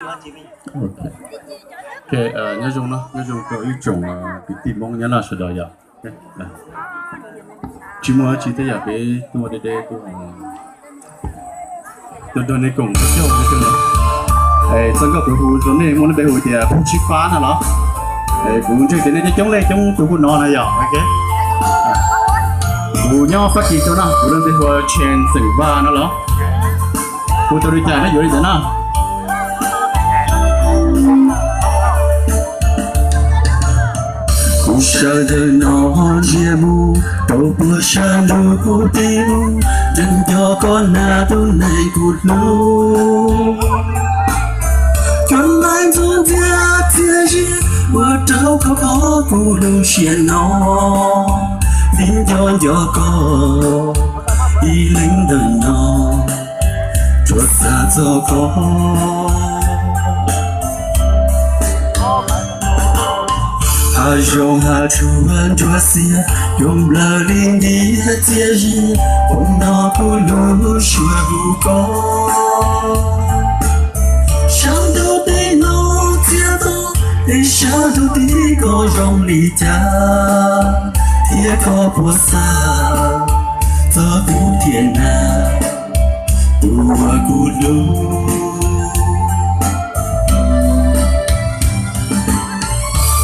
Ok, nyob zoo no, nyob zoo rau ib tsoom kwv tij Hmoob nyob no sawv daws yom. Tsis muaj dab tsi thiab yom, peb tuaj deb deb tuaj, tuaj nrog nej koom ua ke. Txoj nkauj kuv hu rau nej muaj lub npe hu tias Phoo Tsib Fab no los? Kuv ntseeg tias nej coob coob leej coob tus hu no na yom. Kuv nyob Fab Kis tuaj no, kuv lub npe hu ua Chen xeem Vaj no los? Hu tau li cas nej yuav li ntawd na. Kuv sawv ntawm no ntsia mus rau puag sab ntug kuv teb, yeej nco koj na tus neeg kuv hlub. Cov neeg ntxoov ntxiag txias zi ua rau koj khov kuv lub siab no, vim nco nco koj ib leeg ntawm no, tsuas xav txog koj. Hav zoov hav tsuag ntsuab xiab, cua nplawg li ntiag txias zi, hnub no kuv lub suab hu koj. Sab ntuj tim no txias to, es sab ntuj tim koj zoo li cas, thiab koj puas xav txog kuv thiab na, tus uas kuv hlub.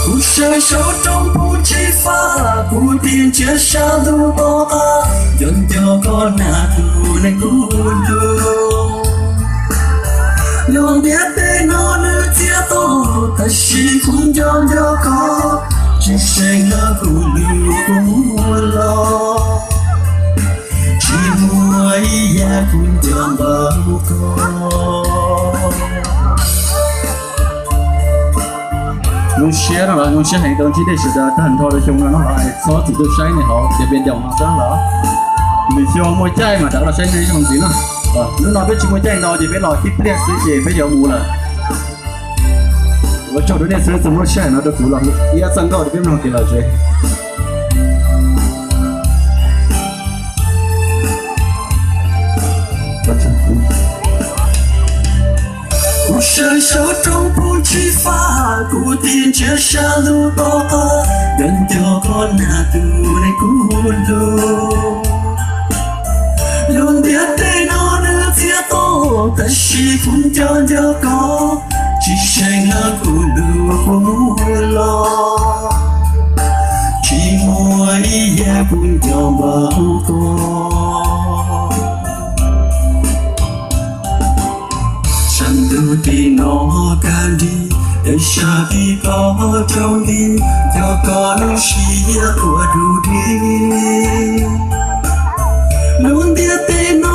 Kuv sawv saum roob Phoo Tsib Fab, kuv tig ntsia sab ntuj tom qab, nco nco koj na tus neeg kuv hlub. Luag ntiaj teb no nws txias to, tab sis kuv nco nco koj, tsis seem los kuv lub kua muag los, tsis muaj ib yam kuv nco npaum koj. Zoo siab no los, zoo siab heev rau ntsib nej sawv daws tag nrho rau xyoo no no los, txhob txwm tuaj saib nej hauv ces peb ncaus no xwb los. Lwm xyoo muaj caij mas rov los saib nej zoo ntxiv no. Hnub no peb tsis muaj caij ntau ces peb los tib pliag xwb ces peb yuav mus lawm. Ua tsaug rau nej xwb txog lub sij hawm no rau kuv los iab txoj nkauj rau peb mloog kev lom zem. Kuv sawv saum roob Phoo Tsib Fab, kuv tig ntsia sab ntuj tom qab, nco nco koj na tus neeg kuv hlub. Luag ntiaj teb no nws txias to, tab sis kuv nco nco koj, tsis seem los kuv lub kua muag los, tsis muaj ib yam kuv nco npaum koj. Sab ntuj tim no kag nrig, es sab tim koj tsaus nti, nco koj lub siab tuaj du di. Luag ntiaj teb no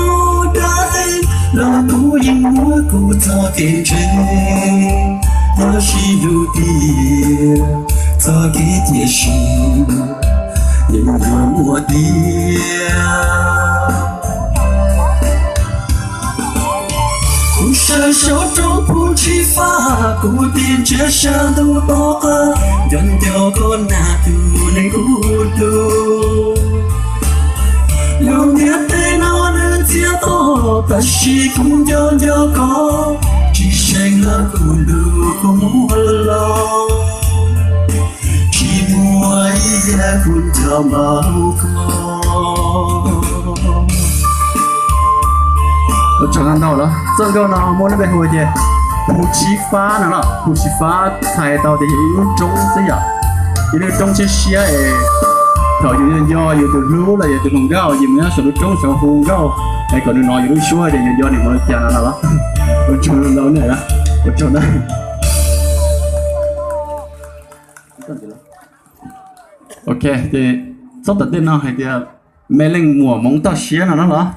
dag ev los kuv yeej muab kuv txoj kev ntseeg, yog sib hlub tiag txoj kev ciaj sim yeej yuav muaj tiag. Kuv sawv saum roob Phoo Tsib Fab, kuv tig ntsia sab ntuj tom qab, nco nco koj na tus neeg kuv hlub. Luag ntiaj teb no nws txias to, tab sis kuv nco nco koj, tsis seem los kuv lub kua muag los, tsis muaj ib yam kuv nco npaum koj. Ua tsaug ntau ntau los, txoj nkauj no muaj lub npe hu tias Phoo Tsib Fab no los, Phoo Tsib Fab txhais tau tias yog ib lub roob xwb yom, ib lub roob siab siab es thaum yus nco nco yus tus hlub los yog tus hluas nkauj yus mus nyob saum lub roob saum hu nkauj es kom nws hnov yus lub suab ces yus nco nws mus li cas no los. Ua tsaug ntau ntau na, ua tsaug na. Ok, ces txoj tom ntej no hais tias me leej muam Hmoob toj siab no no los,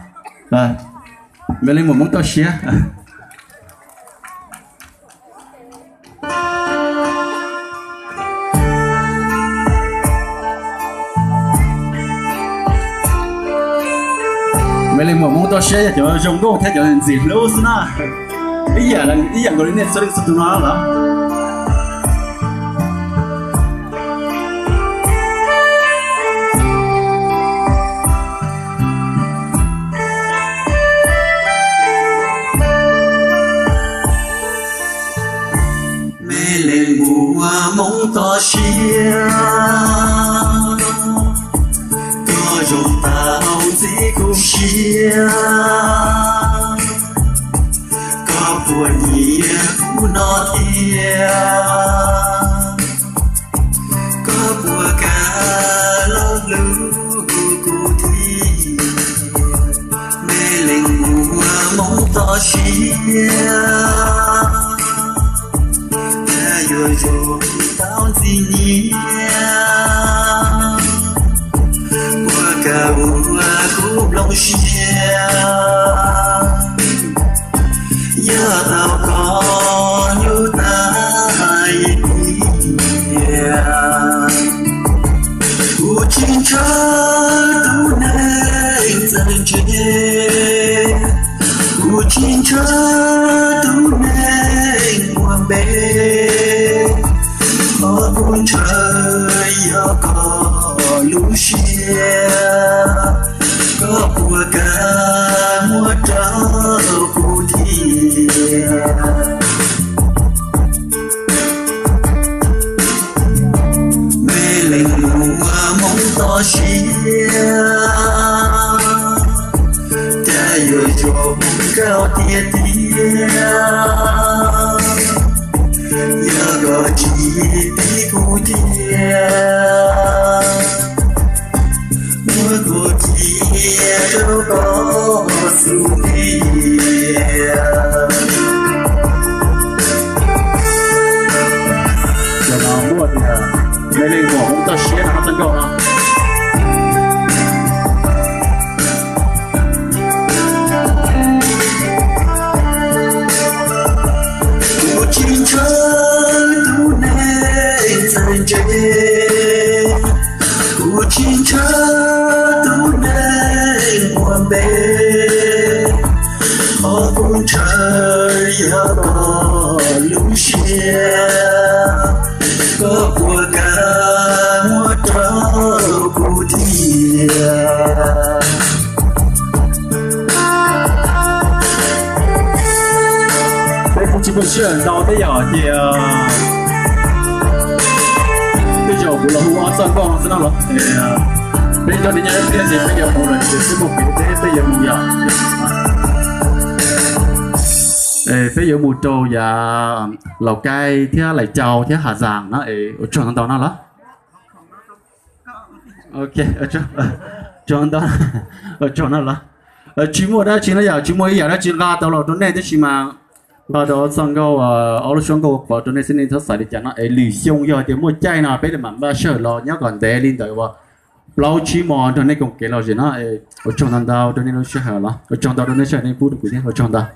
me leej muam Hmoob toj siab. Me leej muam Hmoob toj siab yog cov zoo nkauj thiab cov ntxim hlub xwb na. Ib yam, ib yam nkaus li nej txhua leej txhua tus no los. Me leej muam Hmoob toj siab, koj zoo tau ntxiv kuv siab, koj puas nyiam kuv no thiab, koj puas kam los hlub kuv thiab. Me leej muam Hmoob toj siab, cas yuav zoo tau ntxim nyiam, puas kam ua kuv nplooj siab, yog tau koj hlub tas ib tiam. Kuv tsis ntshaw tus neeg txawj ntse, kuv tsis ntshaw tus neeg ua npe, qhov kuv ntshaw yog koj lub siab, koj puas kam muab rau kuv thiab. Me leej muam Hmoob toj siab, cas yuav zoo nkauj tiag tiag, yog koj tsis pib kuv thiab, muab kuv cia rau koj xub ntiag. Cov no muaj tias me leej muam Hmoob toj siab no txoj nkauj no. Kuv tsis ntshaw tus neeg txawj ntse, kuv tsis ntshaw tus neeg ua npe, qhov kuv ntshaw yog koj lub siab, koj puas kam muab rau kuv thiab. Peb kuj tsis muaj sij hawm ntau thiab yom, ces tej zaum kuv los hu ob txoj nkauj no xwb no los, peb cov niam nyob ib pliag ces peb yuav mus lawm ces peb muaj kev peb, peb yuav mus yom. Peb yuav mus rau yav Laus Kaib thiab Lais Cau thiab Has Zaas no, ua tsaug ntau ntau no los. Tsaug ntau, ua tsaug no los. Tsis muaj dab tsi no yom, tsis muaj ib yam dab tsi nqa tau los rau nej tab sis mas nqa tau txoj nkauj, ob lub suab nkauj ua pov rau nej xwb, nej txhob xav li cas no es lwm xyoo yog tias muaj caij no peb mam npaj sij hawm los nyob kom ntev li ntawm uas plaub tsib hmo nrog nej koom kev lom zem no. Ua tsaug ntau ntau rau nej lub sij hawm los, ua tsaug ntau rau nej sij hawm nej pub rau kuv thiab, ua tsaug ntau.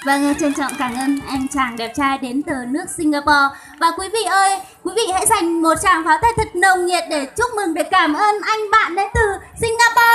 Vâng, trân trọng cảm ơn anh chàng đẹp trai đến từ nước Singapore. Và quý vị ơi, quý vị hãy dành một tràng pháo tay thật nồng nhiệt để chúc mừng, để cảm ơn anh bạn đến từ Singapore.